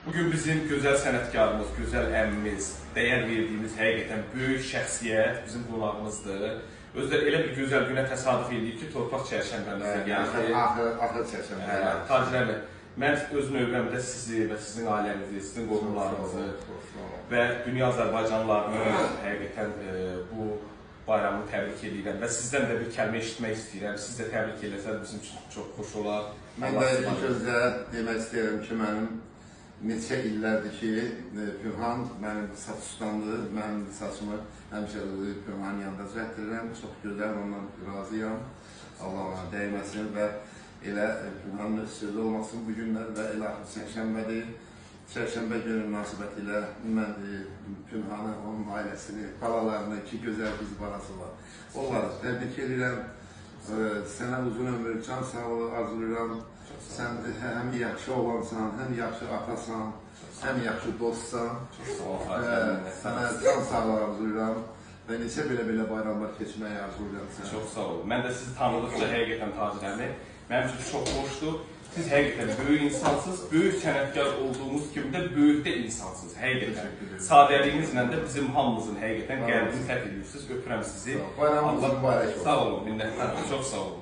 Bugün bizim gözəl sənətkarımız, gözəl əmmimiz, dəyər verdiyimiz həqiqətən böyük şəxsiyyət bizim qonağımızdır. Özü də elə bir gözəl günə təsadüf eləyib ki, torpaq çərşənbəmizə gəldi. Axır çərşənbə. Tacir əmi, mən öz növbəmdə sizi və sizin ailənizi, sizin qohumlarınızı və dünya Azərbaycanlılarını həqiqətən bu bayramı təbrik edirəm və sizdən də bir kəlmə eşitmək istəyirəm. Siz də təbrik eləsəniz bizim üçün çox xoş olar. Mən də ilk öncə demək istəyirəm ki, mənim neçə illərdir ki, Pünhan mənim saç ustamdır. Mənim saçımı həmişə Pünhanın yanında düzəltdirirəm. Çox gözəl, ondan razıyam. Allah ona dəyməsin və elə Pünhanın öz sözü olmasın bu günlər və elə axır çərşənbədir. Çərşənbə günü münasibəti ilə mən Pünhanı, onun ailəsini, balalarını, iki gözəl qız balası var. Onları təbrik edirəm. Sənə uzun ömür, can sağlığı arzulayıram. Sən həm yaxşı oğlansan, həm yaxşı atasan, həm yaxşı dostsan. Çox sağ ol, Tacir əmi. Sənə can sağlığı arzulayıram və neçə belə-belə bayramlar keçməyi arzulayıram sənə. Çox sağ olun. Mən də sizi tanıdıqca həqiqətən Tacir əmi, mənim üçün çox xoşdur. Siz həqiqətən böyük insansınız, böyük sənətkar olduğunuz kimi də böyük də insansınız, həqiqətən. Sadəliyinizlə də bizim hamımızın həqiqətən qəlbini fəth edirsiniz. Öpürəm sizi. Bayramınız mübarək olsun. Sağ olun, minnətdaram. Çox sağ olun.